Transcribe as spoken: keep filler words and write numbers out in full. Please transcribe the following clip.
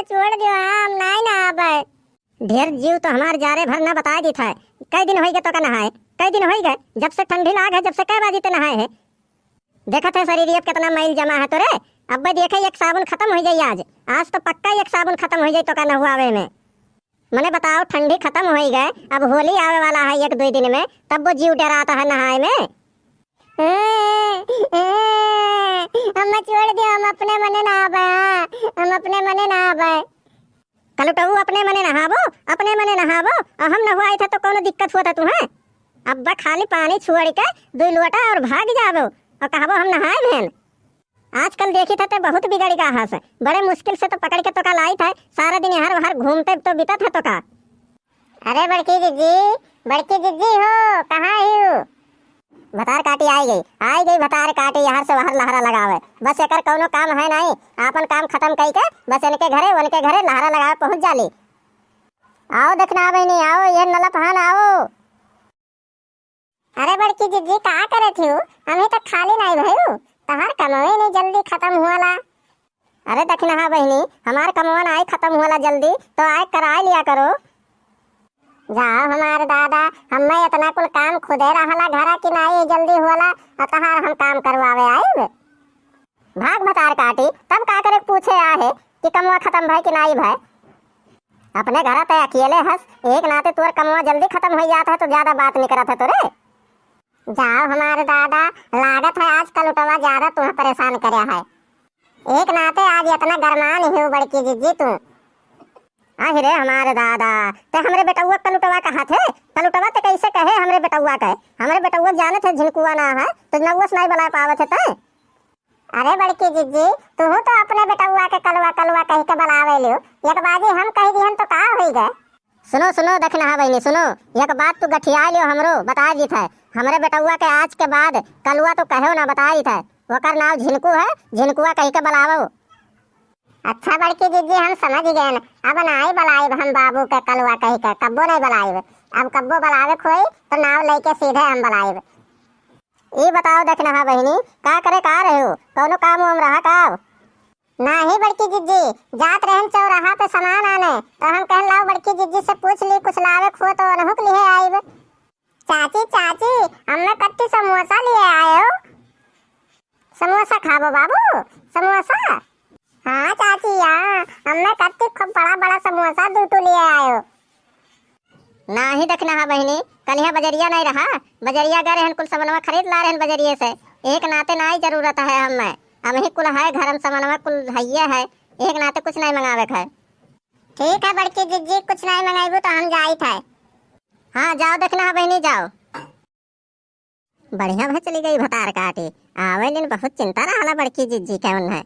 छोड़ दियो, हाँ, हम नाई नहाबे। ढेर जीव तो हमार जारे भर ना बताए दी था। कई दिन होई गए तोका नहाए, कई दिन होई गए, जब से ठंडी लाग है, जब से कै बाजी ते नहाए है। देखत है शरीर अब कितना मैल जमा है तोरे। अब्बे देखे एक साबुन खतम होई जाई आज, आज तो पक्का एक साबुन खतम होई जाई तोका नहुआवे में। मने बताओ, ठंडी खतम होई गए, अब होली आवे वाला है एक दुई दिन में, तब वो जीव डरात है नहाए में। हम्मे छोड़ दियो, हम अपने मने नहाबे, हाँ, हम अपने मने नहाबे। कलुटऊ अपने मने नहाबो, अपने मने नहाबो, और हम नहुआई थे तो कौनो दिक्कत होता तुहें? अब्बा खाली पानी छोड़ के दुई लोटा और भाग जाबो और कहबो हम नहाए भेन। आजकल देखी थे ते बहुत बिगड़ गा हस, बड़े मुश्किल से तो पकड़ के तोका लाई थे, सारा दिन यहाँ वहाँ घूमते तो बीतत है तोका। अरे बड़की जिज्जी, बड़की जिज्जी हो, कहाँ ही हो? भतार काटी आई गई, आई गई भतार काटी, यहाँ से वहाँ लहरा लगावे। बस एकर कौनो काम है नहीं, आपन काम खतम कई के बस इनके घरे, उनके घरे लहरा लगावे पहुँच जाली। आओ दखिनहा बहिनी, आओ, ये नलपहान आओ। अरे बड़की जिज्जी, का करे थी? अभी तक खाली नहीं भयू, तहार कमवे नहीं जल्दी खतम हुआला। अरे दखिनहा बहिनी, हमार कमवा नाई खतम होला जल्दी, तो आए कराए लिया करो। जाओ हमार दादा, हम्मे इतना कुल काम खुदे रहला घरा की नाई जल्दी होला, अतहार हम काम करवावे आइब। भाग भतार काटी, तब का करे पूछे आहे कि कमवा खतम भय कि नाई भय। अपने घरा ते अकेले हस, एक नाते तोर कमवा जल्दी खतम हो जात है तो ज्यादा बात निकरत है तोरे। जाओ हमार दादा, लागत है आज कलुटवा ज्यादा तुम्हें परेशान करया है। एक नाते आज इतना गरमान ही हो बड़की जिज्जी तू। आहि रे हमार दादा, ते हमरे बेटउआ कलुटवा कहा थे? कलुटवा ते कैसे कहे हमरे बेटउआ के? हमरे बेटउआ जानत है झिनकुआ ना है, तो नउआ से नहीं बला पावत है ते। अरे बड़की जिज्जी, तू तो अपने बेटउआ के कलुआ कलुआ कह के बलावे लियो, एक बाजी हम कह दिहन तो का होई गए? सुनो, सुनो, दखिनहा बहिनी, सुनो, एक बात तू गठिया लियो हमरो, बता दी थे, हमरे बेटउआ के आज के बाद कलुआ तो कहो ना, बता दी थे, ओकर नाव झिनकू है, झिनकुआ कह के बलावो। अच्छा बड़की जिज्जी, हम समझ गए, अब नाई बलाइब हम बाबू के कलुआ कह के, कब्बो नहीं बलाइब, अब कब्बो बलावे खोई तो नाव लेके सीधे हम बलाइब। ई बताओ दखिनहा बहिनी, का करे का रहे हो, कौनो काम वाम रहा का? नाही बड़की जिज्जी, जात रहन चौराहा पे सामान आने, तो हम कहन लाओ बड़की जिज्जी से पूछ ली, कुछ लावे खो तो अनहुक लिहे आइब। चाची, चाची, हमने कत्ती समोसा लिए आए हो। समोसा खाबो बाबू, समोसा? हाँ चाची, हाँ, हमने कत्ती खूब बड़ा बड़ा समोसा दू ठो लिए आए हो। नाही दखिनहा बहिनी, कलिहा बजरिया नहीं रहा, बजरिया गए रहन, कुल समनवा खरीद ला रहन बजरिये से। एक नाते नाई जरूरत है हमें, हम ही कुल है घर में समनवा कुल हइये है, एक नाते कुछ नहीं मंगावे के है। ठीक है बड़की जिज्जी, कुछ नहीं मंगाइबू तो हम जाइत है। हाँ जाओ दखिनहा बहिनी जाओ। बढ़िया भा चली गई भतार काटी, आवे लिन बहुत चिंता रहला बड़की जिज्जी के उन्हें।